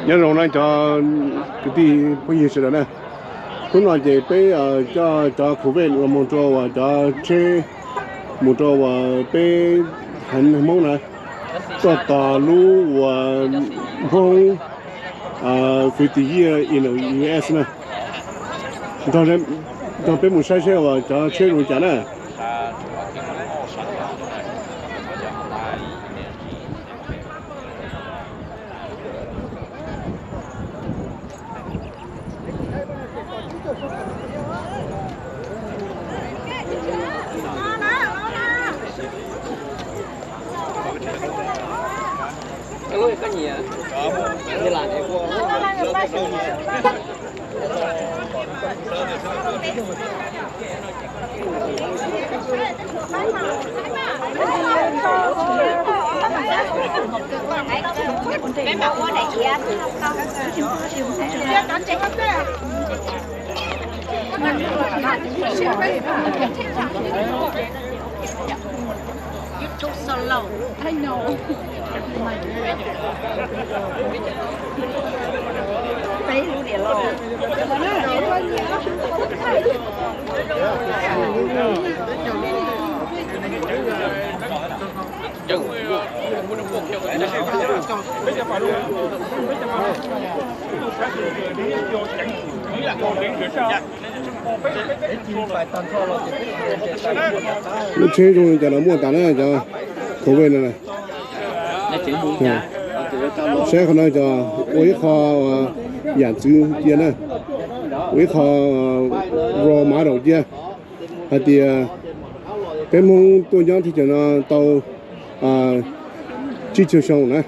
Nyob zoo na cov kwv tij phooj ywg sawv daws na. Hnub no ces peb coj cov khawv vej los mus rau uas cov tsheb mus rau uas peb heev Hmoob na, tuaj tos lub uas Hmoob fifty year in the U S na. Nrog peb mus saib seb uas cov tsheb zoo li cas na. Lub tsheb zoo li cas los muaj tas na, cov khawv vej no. Saib qhov no cov ua ib qho yam ntxwv cia na, ua ib qho role model cia hais tias peb Hmoob tuaj nyob teb chaws no tau tsib caug xyoo na.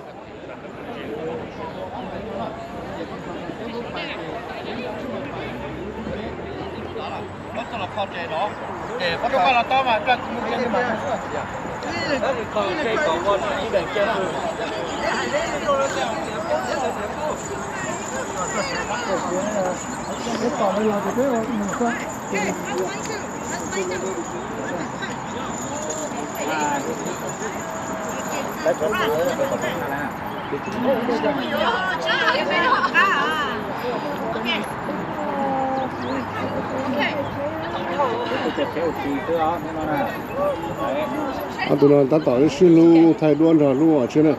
Ob tug no tab tom sib hlub thaij duab nrog hlub os tsheb na.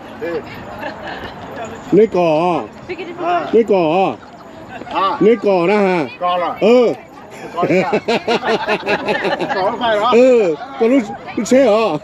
Neb kos, neb kos, neb kos na ha. Kos lub tsheb os.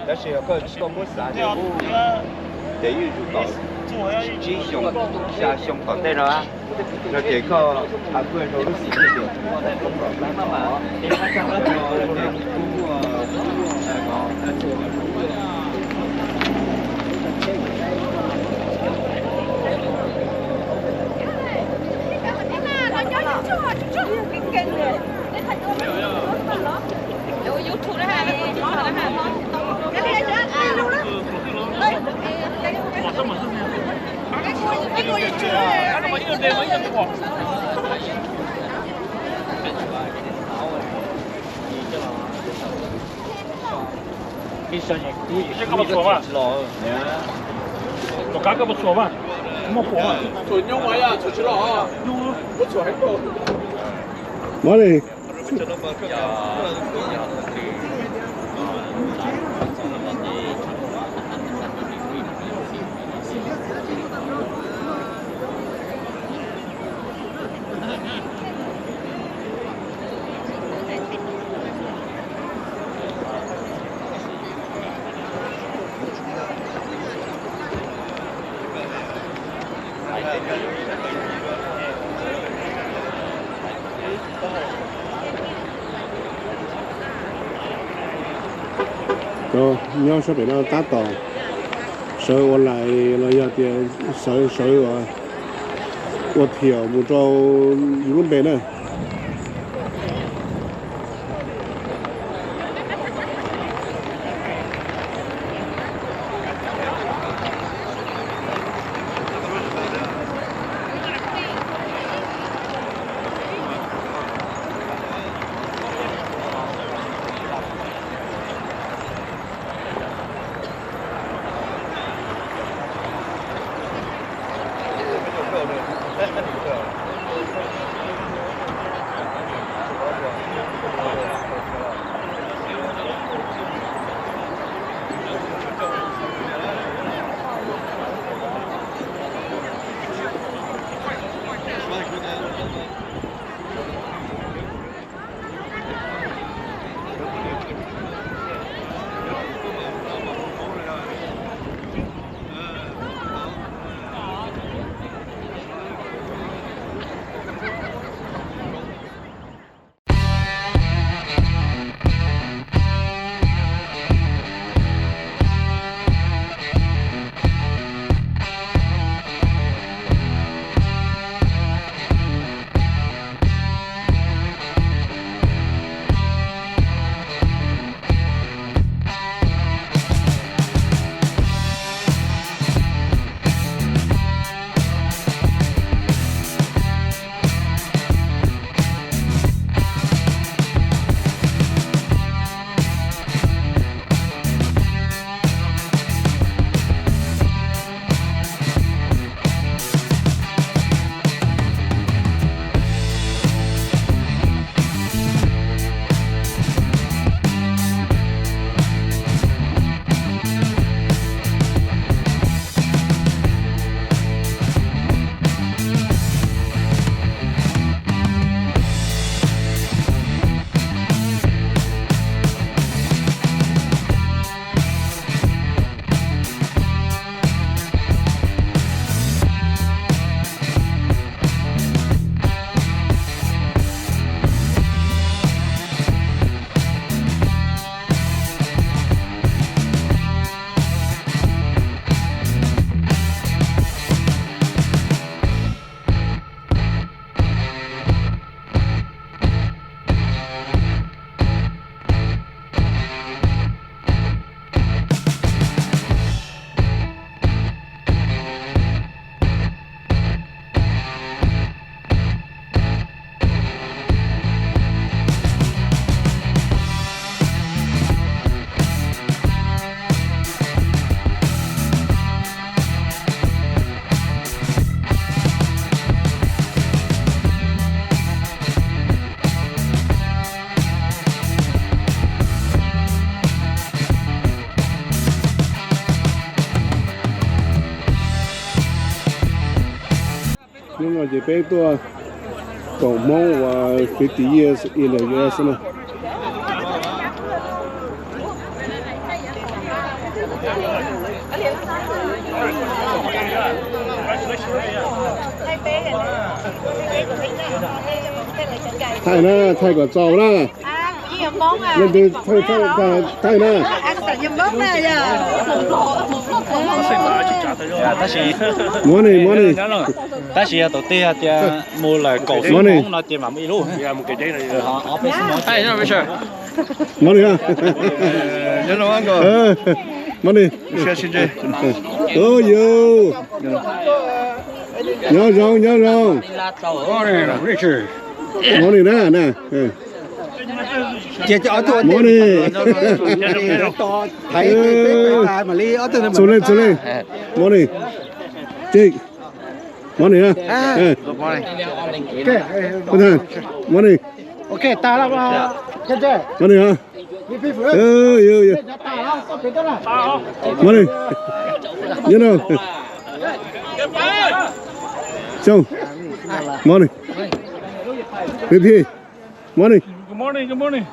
Tab sis koj tsis tau muab xav ces ub, ces yeej yus tom tsib xyoo xya xyoo tom ntej no, no ces koj hais kuj rau lub xim Mov li. Nyob sab pem no tab tom sawv ua lais los yog tias sawv sawv ua thiaum mus rau yus lub npe na. Hnub no ces peb tuaj koom Hmoob uas fifty years in the U S na. Thaij na, thaij kom txaus na. Leej twg thaij, thaij na. Money, money. Tab sis yog tus twg hais tias mus lawm kaum xib hmoob no ces mam mus ib lub. Money a. Money. Nyob zoo, nyob zoo. Money na, na. Money. Txus leej, txus leej. Money. Jake. Money a. Money. Money a. Money. You know. So, money. Repeat. Morning. Good morning, good morning.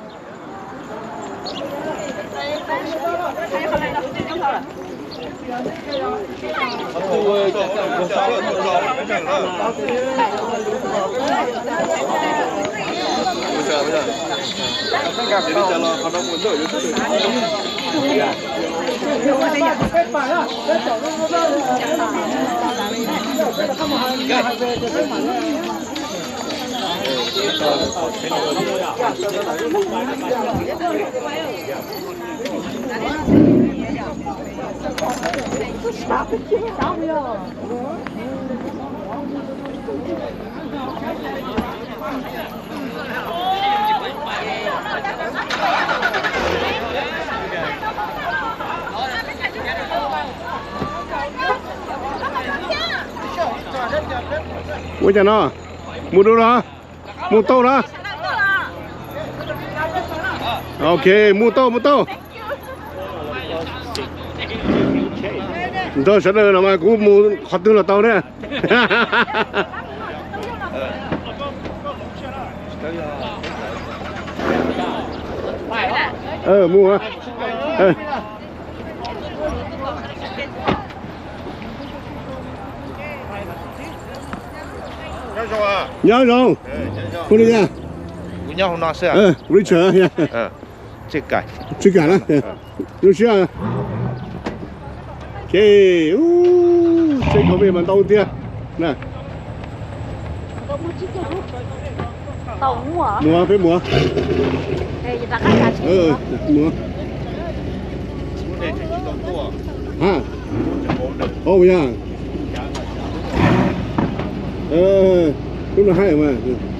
Ua cas no? Mus dua los? Mus tau los? Ok, mus tau, mus tau. Nrog sawv daws no mas kuv mus qhov twg los tau na. Mus. Nyob zoo. Hu li cas? Richard. Tsis kam na. Lub siab. Ok, seb khov mej mas ntau tiag na. Mus peb mus. Mus. Ha. Ua yog. Lub no haib mas.